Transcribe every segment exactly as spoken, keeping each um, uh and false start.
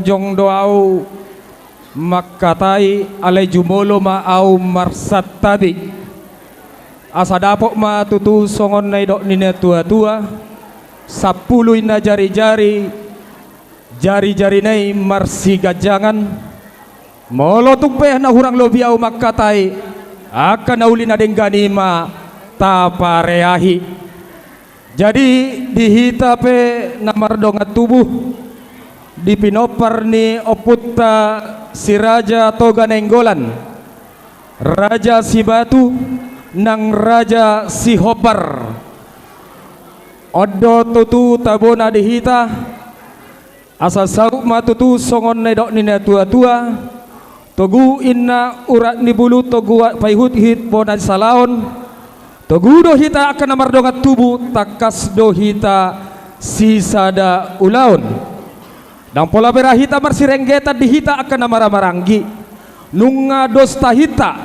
Jong do au mangkatai, alai jumolo ma au marsantabi. Asa dapot ma tutu songon na nidok ni natua-tua, sampulu inna jari-jari, jari-jarina i marsiganjangan. Molo tung pe na hurang lobi au mangkatai, angka na uli na denggan i ma tapareahi. Jadi, di hita pe na mardongan tubu, di pinompar ni ompunta si Raja Toga Nainggolan, Raja Sibatu, nang Raja Sihombar. On do tutu tabona di hita, asa saut ma tutu songon na nidok ni natua-tua, togu inna urat ni bulu, togu paihut-ihut bona ni salaon, togu do hita angka na mardongan tubu, tangkas do hita sisada ulaon. Ndang pola bera hita marsirenggetan di hita angka na marhahamaranggi. Nunga dos tahinta,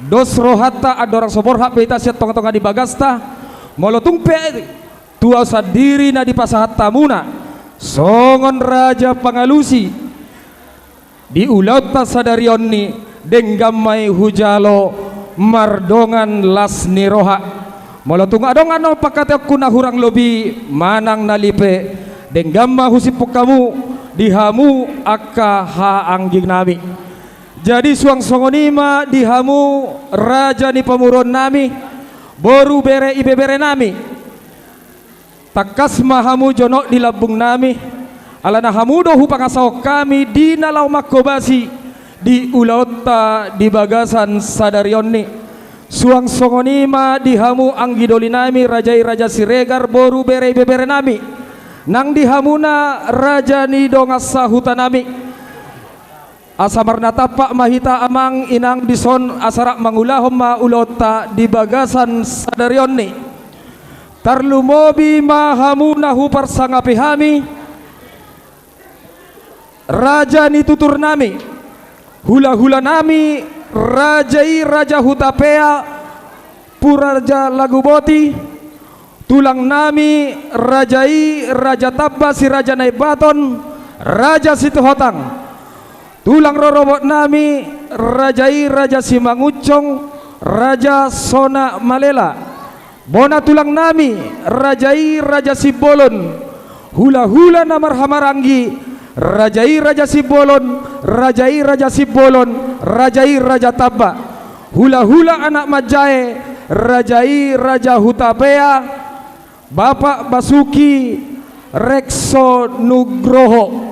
dos rohanta, andorang so borhat pe hita sian tonga-tonga ni bagasta, molo tung pe tu au sandiri na dipasahat hamuna songon raja pangalusi di ulaonta sadari on ni, denggan ma i hujalo mardongan las ni roha. Molo tung adong annon pangkataionku na hurang lobi manang na lipe, denggan ma husiphon hamu di hamu angka haha anggi nami. Jadi suang songon i ma di hamu raja ni pamoruon nami, boru, bere, ibebere nami. Tangkas ma hamu jonok di lambung nami, alana hamu do hupangasahon hami di na laho manghobasi di ulaonta di bagasan sadari on ni. Suang songon i ma di hamu anggi doli nami, raja i Raja Siregar, boru, bere, ibebere nami, nang di hamuna raja ni dongan sahuta nami. Asa marnatampak ma hita amang inang dison, asa rap mangulahon ma ulaonta di bagasan sadari on ni. Tarlumobi ma hamu na huparsangapi hami, raja ni tutur nami, hula-hula nami, raja i Raja Hutapea, Pu Raja Laguboti, tulang nami, raja i Raja Tamba si Raja Naimbaton, Raja Sitohotang. Tulang rorobot nami, raja i Raja Simangunsong, Raja Sona Malela. Bona tulang nami, raja i Raja Simbolon. Hula-hula na marhahamaranggi, raja i Raja Simbolon, raja i Raja Simbolon, raja i Raja Tamba. Hula-hula anak manjae, raja i Raja Hutapea, Bapak Basuki Rekso Nugroho.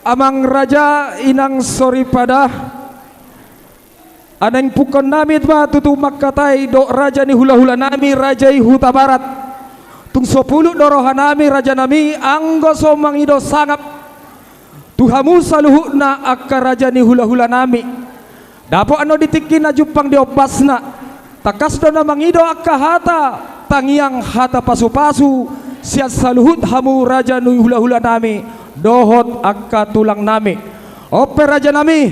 Amang raja, inang soripada, naeng pungkaon nami ma tutu mangkatai dohot raja ni hula-hula nami, raja i Hutabarat. Tung so pulut do roha nami, raja nami, anggo so mangido sangap tu hamu saluhutna angka raja ni hula-hula nami. Dapot annon di tingki na jumpang di ombasna, tangkas do na mangido angka hata tangiang, hata pasu-pasu sian saluhut hamu raja ni hula-hula nami dohot angka tulang nami. On pe raja nami,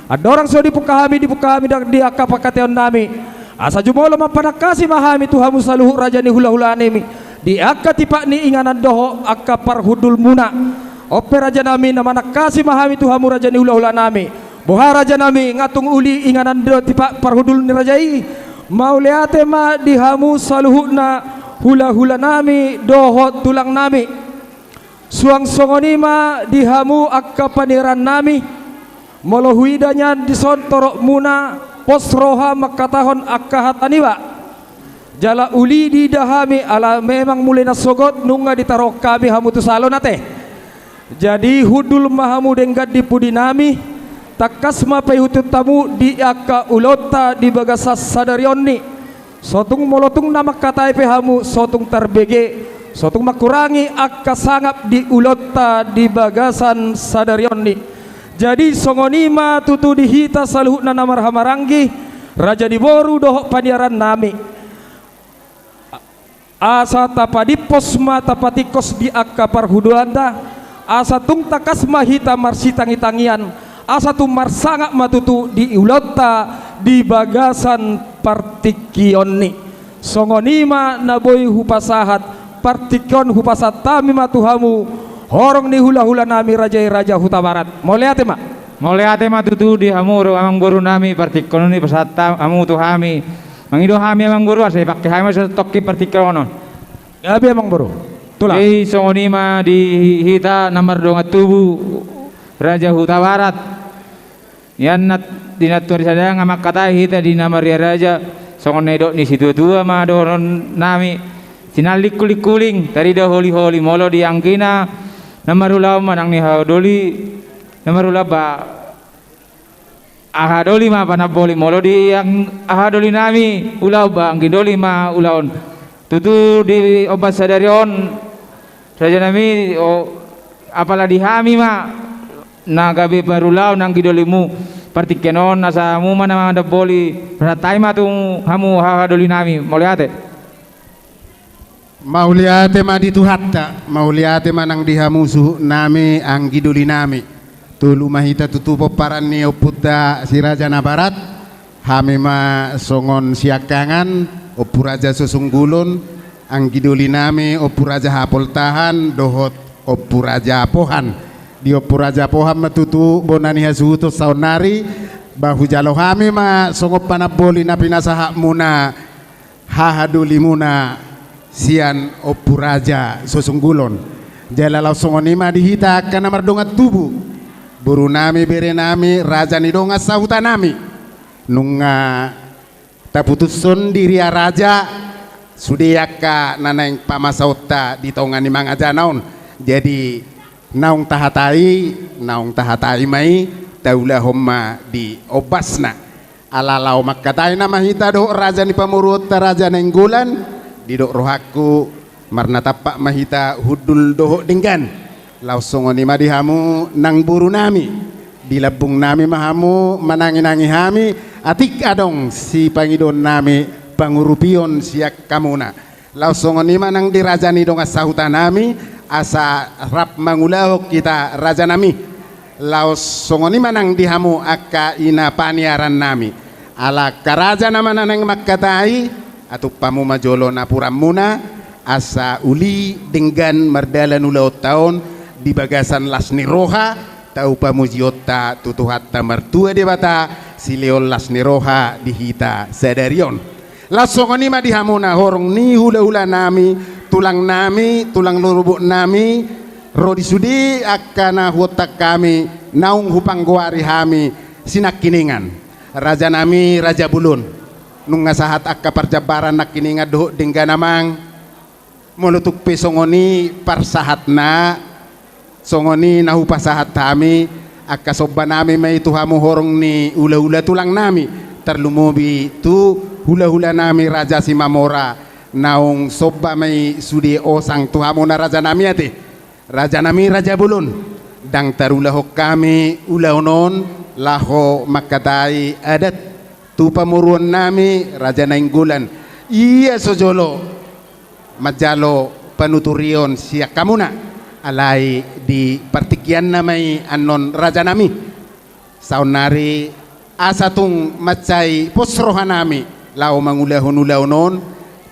andorang so dipungka hami, dipungka hami di angka pangkataion nami, asa jumolo mampanangkasi ma hami tu hamu saluhut raja ni hula-hula nami di angka tipak ni inganan dohot angka parhundulmuna. On pe raja nami, na manangkasi ma hami tu hamu raja ni hula-hula nami. Boha raja nami, nga tung uli inganan dohot tipak parhundul ni raja i. Mauliate ma di hamu saluhutna hula-hula nami dohot tulang nami. Suang songon i ma di hamu angka paniaran nami. Molo huida nian dison toropmuna pos roha mangkatahon angka hata niba. Jala uli diida hami, ala memang mulai na sogot nunga ditaruhon hami hamu tu salon ate. Jadi hundul ma hamu denggan di pudi nami, tangkas ma paihutihut hamu di angka ulaonta di bagasan sadari on ni. So tung, molo tung na mangkatai pe hamu, so tung tarbege, so tung mangkurangi angka sangap di ulaonta di bagasan sadari on ni. Jadi songon i ma tutu di hita saluhutna na marhahamaranggi, raja ni boru dohot paniaran nami. Asa tapadimpos ma tapatingkos di angka parhundulanta, asa tung tangkas ma hita marsitangi-tangian, asa tung marsangap ma tutu di ulaonta di bagasan partingkion ni. Songon i ma na boi hupasahat, partingkion hupasahat hami ma tu hamu, Horong ni hulahulanami raja i, Raja Hutabarat. Mauliate ma. Mauliate ma tutu di hamu do amangboru nami, partingkian on i pasahat hamu tu hami. Mangido hami amangboru asa ipangke hami ma satongkin partingkian on. Gabe amangboru. Tulang. Jadi songon i ma di hita na mardongan tubu Raja Hutabarat. Ian nat-, di natuari sada nga mangkatai hita di na maria raja, songon na nidok ni situatua ma dohonon nami, sinalingkuling-kuling tarida holi-holi, molo di anggina na marulaon ma nang ni hahadoli na marulaon ba, hahadoli ma panamboli, molo di ang-, hahadoli nami ulaon ba, anggidoli ma ulaon. Tutu di ombas sadari on, raja nami, o, apala di hami ma na gabe parulaon anggidolimu, partingkian on asa hamu ma na mandamboli, pasahat hami ma tu hamu hahadoli nami. Mauliate. Mauliate ma di Tuhanta, mauliate ma nang di hamu suhut nami anggidoli nami. Tolu ma hita tutu pomparan ni ompunta si Raja Nabarat. Hami ma songon siangkangan, Ompu Raja Sosunggulon, anggidoli nami Ompu Raja Hapoltahan dohot Ompu Raja Pohan. Di Ompu Raja Pohan ma tutu bona ni hasuhuton saonnari, ba hujalo hami ma songon panamboli na pinasahatmuna hahadolimuna sian Ompu Raja Sosunggulon. Jala laos songon i ma di hita angka na mardongan tubu, boru nami, bere nami, raja ni dongan sahuta nami. Nunga taputushon di ria raja sude angka na naeng pamasaonta di tonga ni mangajana on. Jadi naung tahatai, naung tahatai ma i, taulahon ma di ombasna. Ala laho mangkatai nama hita dohot raja ni pamoruonta, Raja Nainggolan, didok rohangku, marnatampak ma hita hundul dohot denggan. Laos songon i ma di hamu nang boru nami, di lambung nami ma hamu manangi-nangi hami, atik adong sipangidoon nami pangurupion sian hamuna. Laos songon i ma nang di raja ni dongan sahuta nami, asa rap mangulahon hita, raja nami. Laos songon i ma nang di hamu angka ina paniaran nami. Ala angka raja nama na naeng mangkatai, atup hamu ma jolo napuranmuna, asa uli denggan mardalan ulaonta on di bagasan las ni roha, tau pamujionta tu Tuhanta Martua Debata, silehon las ni roha di hita sadari on. Laos songon i ma di hamuna horong ni hulahula nami, tulang nami, tulang lorobot nami, ro di sude angka na huontak hami, naung hupanggoari hami sinangkiningan. Raja nami, raja bolon. Nunga sahat angka parjambaran nangkiningan dohot denggan, amang. Molo tung pe songon i parsahatna, songon i na hupasahat hami, angka somba nami ma i tu hamu horong ni hulahula tulang nami, tarlumobi tu hulahula nami Raja Simamora, naung somba ma i sude osang tu hamuna, raja nami, ate. Raja nami, raja bolon, ndang tarulahon hami ulaon on laho mangkatai adat tu pamoruon nami, Raja Nainggolan. Ia so jolo manjalo panuturion sian hamuna, alai di partingkianna ma i annon, raja nami. Saonnari asa tung mansai pos roha nami laho mangulahon ulaon on,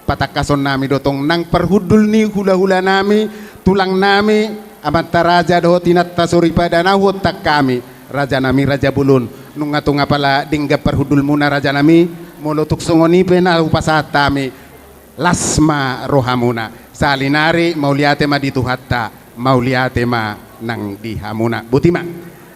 patangkason nami do tong nang parhundul ni hulahula nami, tulang nami, amanta raja dohot inanta soripada na huontak hami, raja nami, raja bolon. Nunga tung apala denggan parhundulmuna, raja nami, molo tung songon i pe na hupasahat hami, las ma rohamuna. Sahali nari mauliate ma di Tuhanta, mauliate ma nang di hamuna. Boti ma.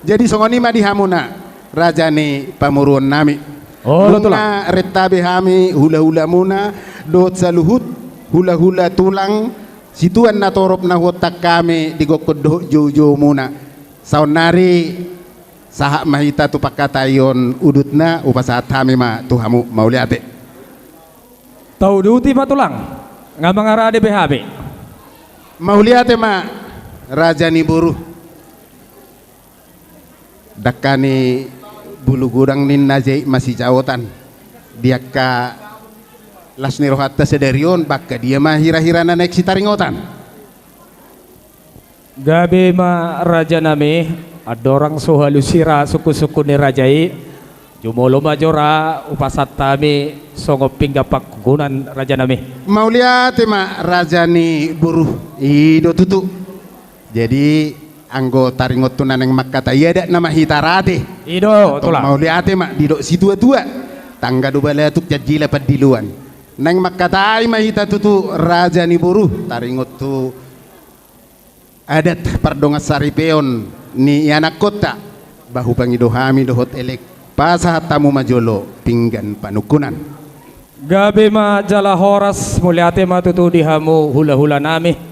Jadi songon i ma di hamuna, raja ni pamoruon nami. Olo, tulang. Nunga rentabe hami hulahulamuna dohot saluhut hulahula tulang situan na torop na huontak hami di gokhon dohot joujoumuna. Saonnari sahat ma hita tu pangkataion udutna, hupasahat hami ma tu hamu, mauliate. Tauduti ma, tulang, nga mangarade be hami. Mauliate ma, raja ni boru. Dangka ni bulu godang ninna, jait ma sijaotan. Di angka las ni rohanta sadari on, ba angka dia ma hirahira na naeng sitaringotan? Gabe ma, raja nami, andorang so halu sira sungkunsungkun ni raja i, jumolo ma jora hupasahat hami songon pinggan pangkukunan, raja nami. Mauliate ma, raja ni boru. I do tutu. Jadi, anggo taringot tu na naeng mangkatai adat nama hita rate. I do, Tulang. Mauliate ma, didok situatua. Tangga do balatuk, janjila pandiloan. Naeng mangkatai ma hita tutu raja ni boru, taringot tu adat pardongan saripeon ni ianakkonta, ba hupangido hami dohot elek, pasahat hamu ma jolo pinggan panungkunan. Gabe ma jala horas, mauliate ma tutu di hamu hulahulanami.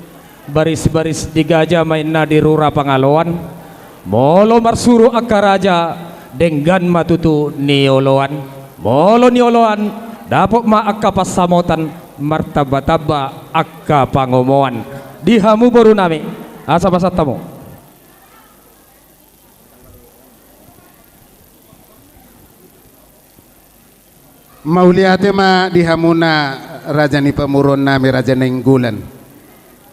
Barisbaris di gaja ma inna di rura pangaloan. Molo marsuru angka raja, denggan ma tutu nioloan. Molo nioloan, dapot ma angka pansamotan, martambatamba angka pangomoan. Di hamu borunami, asa pasahat hamu. Mauliate ma di hamuna raja ni pamoruonnami, Raja Nainggolan.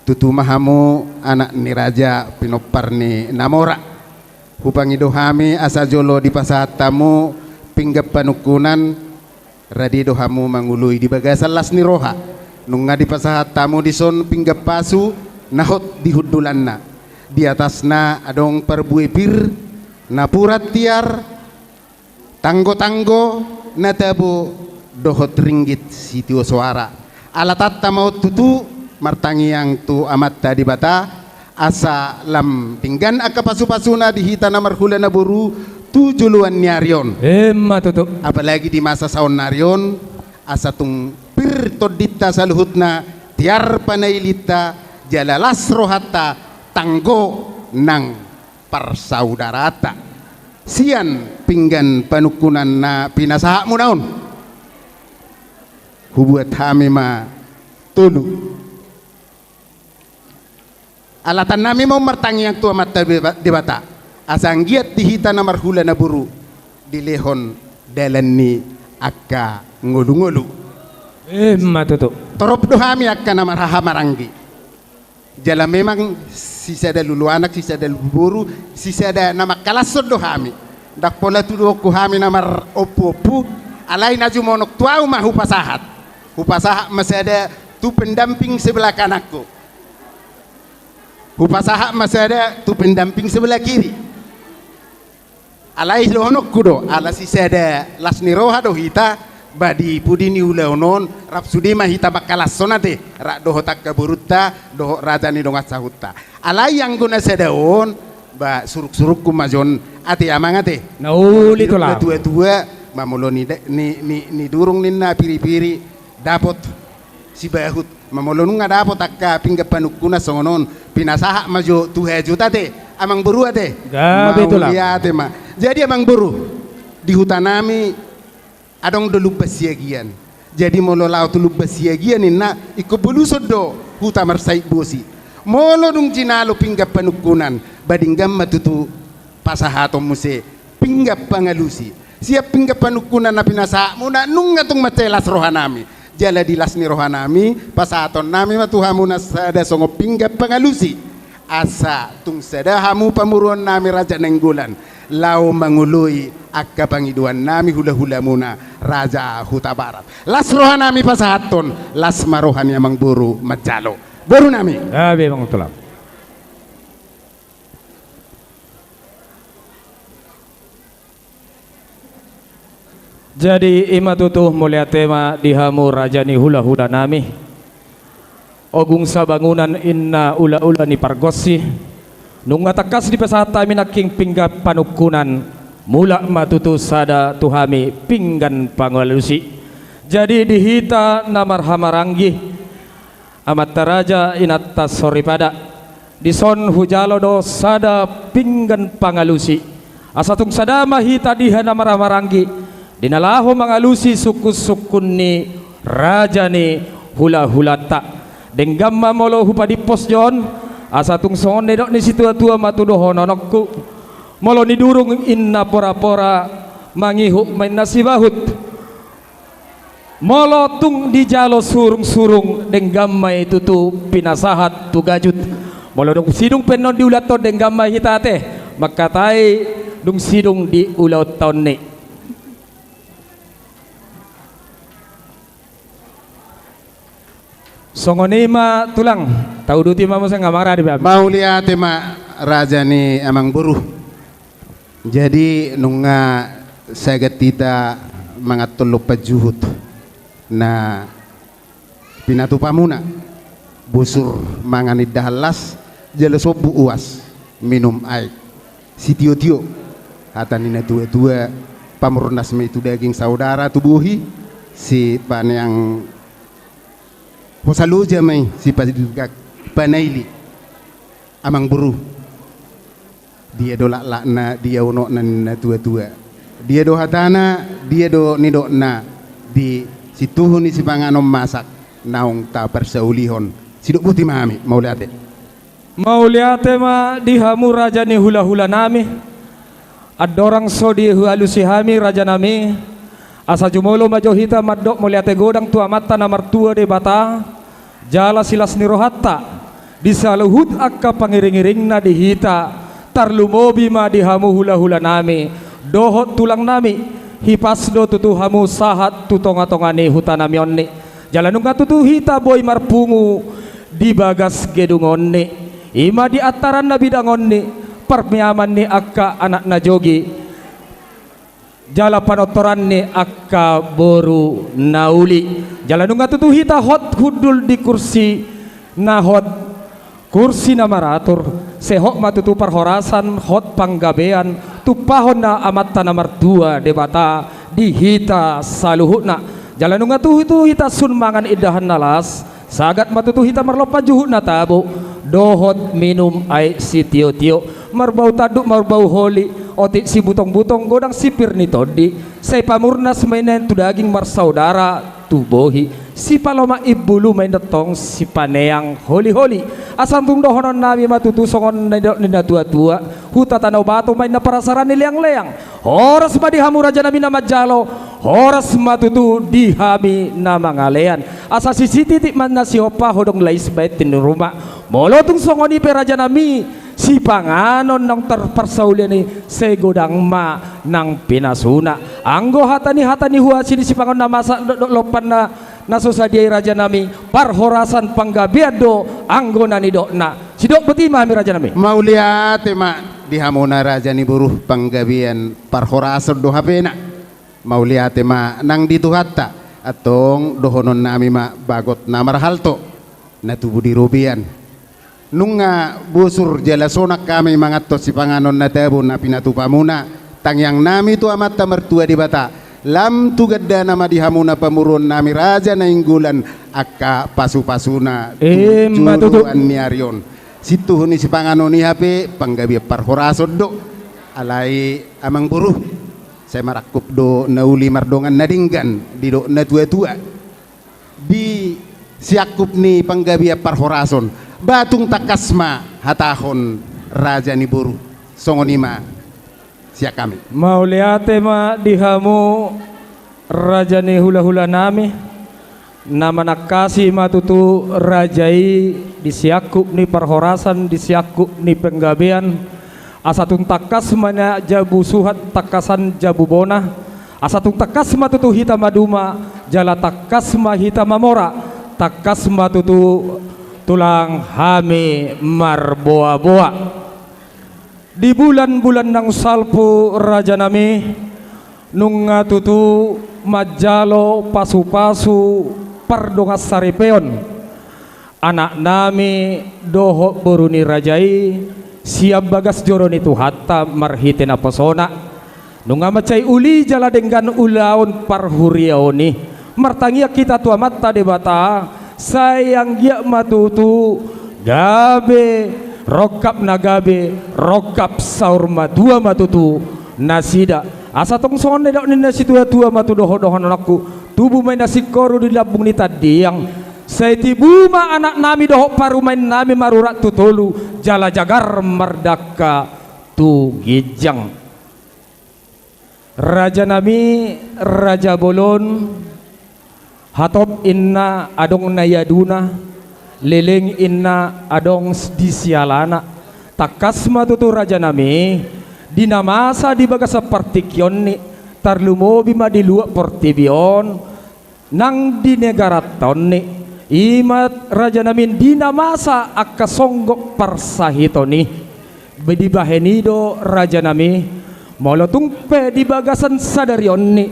Tutu ma hamu anak ni raja, pinompar ni na mora. Hupangido hami asa jolo dipasahat hamu pinggan panungkunan, rade do hamu mangoloi di bagasan las ni roha. Nunga dipasahat hamu dison pinggan pasu na hot di hundulanna. Di atasna adong parbue pir, napuran tiar, tanggotanggo, na tabo, dohot ringgit sitio soara. Alatanta ma on tutu martangiang tu Amanta Debata, asa lam denggan angka pasupasuna di hita na marhula na boru tu joloan ni ari on. Emma tutu. Apalagi di masa saonnari on, asa tung pir tondinta saluhutna, tiar panailinta, jala las rohanta, tanggo nang parsaudaranta. Sian pinggan panungkunan na pinasahatmuna on, hubuat hami ma tolu. Alatannami ma on martangiang tu Amanta Deba-, Debata, asa anggiat di hita na marhula na boru dilehon dalan ni angka ngolungolu. Emma tutu. Torop do hami angka na marhahamaranggi. Jala memang sisada luluanak, sisada luluboru, sisada na mangkalashon do hami. Ndang pola tuduhonku hami na marompuompu, alai na jumonok tu ahu ma hupasahat. Hupasahat ma sada tu pendamping sebelah kananku. Hupasahat ma sada tu pendamping sebelah kiri. Alai dohononku do, ala sisada las ni roha do hita, ba di pudi ni ulaon on, rap sude ma hita mangkalashon ate, rap dohot angka borunta, dohot raja ni dongan sahutta. Alai anggo na sada on, ba suruksurukku ma jo on ate, Amang ate. Na uli, Tulang. Natuatua, ba molo ni, ni, ni, nidurung ninna piripiri, dapot sibahut. Ma molo nunga dapot angka pinggan panungkunan songon on, pinasahat ma jo tu hajut ate, Amang boru ate. Gabe, Tulang. Mauliate ma. Jadi, Amang boru, di hutanami adong do Lumban Siagian. Jadi molo laho tu Lumban Siagian ninna, ingkon boluson do huta Marsaitbosi. Molo dung jinalo pinggan panungkunan, ba denggan ma tutu pasahaton muse pinggan pangalusi. Sian pinggan panungkunan na pinasahatmuna, nunga tung mansai las rohanami. Jala di las ni rohanami, pasahatonnami ma tu hamuna sada songon pinggan pangalusi. Asa tung sada hamu pamoruonnami Raja Nainggolan, laho mangoloi angka pangidoannami hulahulamuna Raja Hutabarat. Las rohanami pasahathon, las ma roha ni Amang boru manjalo. Borunami. Gabe, Amang, Tulang. Jadi, i ma tutu, mauliate ma di hamu raja ni hulahulanami. Ogung sabangunan inna ulaula ni pargonsi. Nunga tangkas dipasahat hami nangkin pinggan panungkunan, mulak ma tutu sada tu hami pinggan pangalusi. Jadi, di hita na marhahamaranggi, amanta raja, inanta soripada, dison hujalo do sada pinggan pangalusi. Asa tung sada ma hita di na marhahamaranggi, di na laho mangalusi sungkunsungkun ni raja ni hulahulanta. Denggan ma molo hupadimpos jo on, asa tung songon nidok ni situatua ma tu dohononku. Molo nidurung inna porapora, mangihut ma inna sibahut. Molo tung dijalo surungsurung, denggan ma i tutu pinasahat tu gajut. Molo dung sidung pe annon di ulaonta on, denggan ma hita ate mangkatai dung sidung di ulaonta on i. Songon i ma, Tulang. Tauduti ma muse, amang raja ni Babi. Mauliate ma, raja ni amangboru. Jadi nunga sagat hita mangantusi lompan juhut na pinatupamuna, bosur mangan indahan las, jala sombu uas minum aek sitiotio. Hata ni natuatua, pamurnas ma i tu daging saudara, tu bohi, sipaneang hosa loja ma i, sipadirgak panaili. Amangboru, dia do laklakna, dia unokna ni natuatua? Dia do hatana, dia do nidokna di sintuhu ni sipanganon masak naung taparsaulihon? Sidok boti ma hami, mauliate. Mauliate ma di hamu raja ni hulahulanami. Andorang so dialusi hami, rajanami, asa jumolo ma jo hita mandok mauliate godang tu Amanta na martua Debata, jala silas ni rohanta di saluhut angka pangiringiringna di hita, tarlumobi ma di hamu hulahulanami dohot tulangnami. Hipas do tutu hamu sahat tu tongatonga ni hutanami on ni. Jala nunga tutu hita boi marpungu di bagas gedung on ni, i ma di antaran na bidang on ni, parmiaman ni angka anak na jogi, jala panortoran ni angka boru na uli. Jala nunga tutu hita hot hundul di kursi na hot, kursi na maratur, sai hot ma tutu parhorasan, hot panggabean, tumpahon na Amanta na martua Debata di hita saluhutna. Jala nunga tutu hita sun mangan indahan na las, sagat ma tutu hita marlompan juhut na tabo, dohot minum aek sitiotio, marbau tanduk marbau holi, otik sibutongbutong godang sipir ni tondi, sai pamurnas ma i naeng tu daging, marsaudara tu bohi, sipalomak imbulu ma i antong sipaneang holiholi. Asa tung dohononnami ma tutu songon na nidok ni natuatua: Huta Tano Bato ma inna parasaran ni leangleang. Horas ma di hamu rajanami na manjalo, horas ma tutu di hami na mangalean. Asa sisititik ma na sihompa, hodong lais bahen tintin ruma. Molo tung songon i pe rajanami, sipanganon naung taparsaulihon i, sai godang ma nang pinasuna. Anggo hata ni, hata ni huasi ni sipanganon na masak dohot lompan na, na so sadia i rajanami, parhorasan panggabean do anggo na nidokna. Sidok boti ma hami rajanami. Mauliate ma di hamuna raja ni boru, panggabean parhorasan do hapena. Mauliate ma nang di Tuhanta. Antong dohononnami ma bagot na marhalto, na tubu di robean. Nunga bosur jala sonang hami mangantusi panganon na tabo na pinatupamuna, tangiangnami tu Amanta martua Debata, lam tu gandana ma di hamuna pamoruonnami Raja Nainggolan angka pasupasuna tu joloan ni ari on. Sintuhu ni sipanganon i hape panggabean parhorason do. Alai amangboru, sai marangkup do na uli mardongan na denggan, didok natuatua. Di siangkup ni panggabean parhorason, ba tung tangkas ma hatahon raja ni boru. Songon i ma sian hami. Mauliate ma di hamu raja ni hulahulanami, na manangkasi ma tutu raja i di siangkup ni parhorasan, di siangkup ni panggabean. Asa tung tangkas ma na jabu suhat tangkasan jabu bona. Asa tung tangkas ma tutu hita maduma, jala tangkas ma hita mamora, tangkas ma tutu tulang hami marboaboa. Di bulanbulan naung salpu rajanami, nunga tutu manjalo pasupasu pardongansaripeon anaknami dohot boru ni raja i sian bagas joro ni Tuhanta marhite naposona. Nunga mansai uli jala denggan ulaon parhuriaon i. Martangiang hita tu Amanta Debata, sai anggiat ma tutu gabe, rongkap na gabe, rongkap saur matua ma tutu nasida. Asa tong songon na nidok ni na situatua ma tu dohondohononku: Tubu ma inna singkoru di lambung ni tandiang. Sai tibu ma anaknami dohot parumaennami marurat tu tolu, jala jagar mardangka tu ginjang. Rajanami, raja bolon, hatop inna adong na i aduna, leleng inna adong s-, di sialana. Tangkas ma tutu rajanami, di na masa di bagasan partingkion ni, tarlumobi ma di luat portibi on, nang di negaranta on ni, I ma rajanami di na masa angka songgop parsahiton i. Dibahen i do rajanami, molo tung pe di bagasan sadari on ni,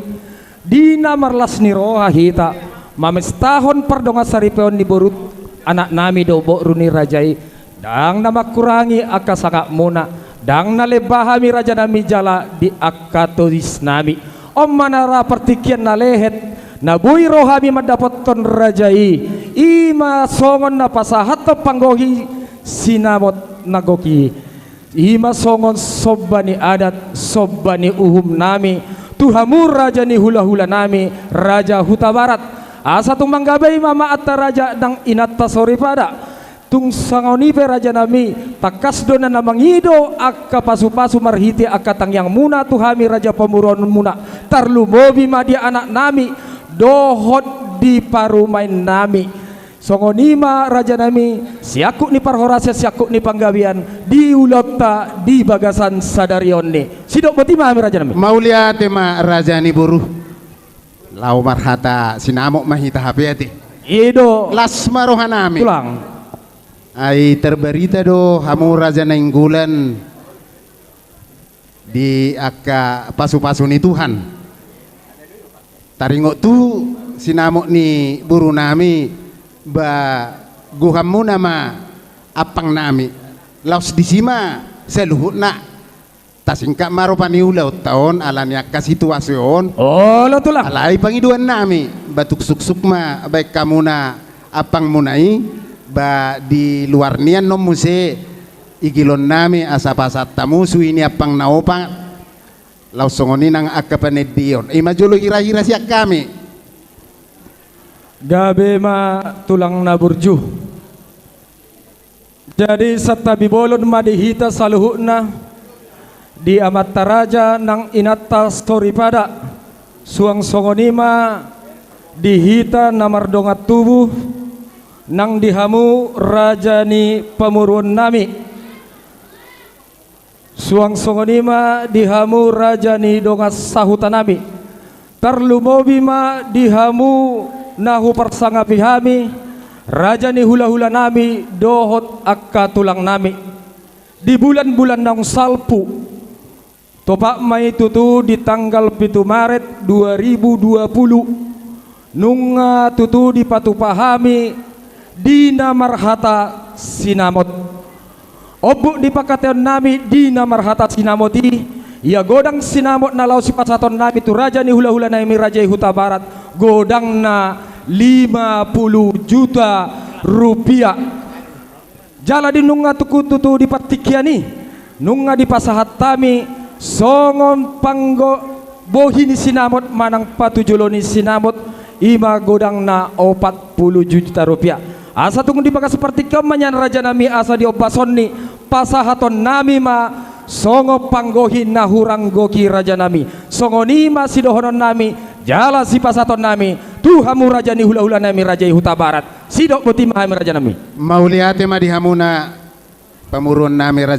di na marlas ni roha hita mamestahon pardongan saripeon ni boru, anaknami do boru ni raja i, ndang na mangkurangi angka sangapmuna, ndang na lemba hami rajanami jala di angka toisnami. On ma na ra partingkian na lehet, na boi rohami mandapothon raja i, i ma songon na pasahathon panggohi sinamot na gok i. I ma songon somba ni adat, somba ni uhumnami tu hamu raja ni hulahulanami, Raja Hutabarat. Asa tung manggabei ma amanta raja nang inanta soripada. Tung songon i pe rajanami, tangkas do na mangido angka pasupasu marhite angka tangiangmuna tu hami raja pamoruonmuna, tarlumobi ma di anaknami dohot di parumaennami. Songon i ma rajanami, siangkup ni parhorasan, siangkup ni panggabean di ulaonta di bagasan sadari on ni. Sidok boti ma hami rajanami. Mauliate ma raja ni boru. Laho marhata sinamot ma hita hape ate. I do. Las ma rohanami. Tulang. Ai tarbarita do hamu Raja Nainggolan di angka pasupasu ni Tuhan. Taringot tu sinamot ni borunami, ba gohanmuna ma ampangnami. Laos disi ma saluhutna. Tasingkat ma roha ni ulaonta on ala ni angka situasi on. Olo tulang. Alai pangidoannami, ba tung suksuk ma baen hamuna ampangmuna i, ba di luar ni an on muse igilonnami asa pasahat hamu suhi ni ampang na opat. Laos songon i nang angka panandaon. I ma jolo hirahira sian hami. Gabe ma tulang na burju. Jadi santabi bolon ma di hita saluhutna, di amanta raja nang inanta soripada, suang songon i ma di hita na mardongan tubu, nang di hamu raja ni pamoruonnami. Suang songon i ma di hamu raja ni dongan sahutanami. Tarlumobi ma di hamu na huparsangapi hami, raja ni hulahulanami dohot angka tulangnami. Di bulanbulan naung salpu, topat ma i tutu di tanggal pitu Maret dua ribu dua puluh. Nunga tutu dipatupa hami di na marhata sinamot. Ombun di pangkataionnami di na marhata sinamot i, ia godang sinamot na laho sipasahatonnami tu raja ni hulahulanami raja i Hutabarat, godangna lima puluh juta rupiah. Jala di nunga tutu di partingkian i, nunga dipasahat hami songon panggo-, bohi ni sinamot manang patujolo ni sinamot, i ma godangna opat puluh juta rupiah. Asa tung di bagas partingkian on ma nian rajanami asa diombashon ni pasahatonnami ma songon panggohi na hurang gok i rajanami. Songon i ma sidohononnami jala sipasahatonnami tu hamu raja ni hulahulanami raja i Hutabarat. Sidok boti ma hami rajanami. Mauliate ma di hamuna pamoruonnami raja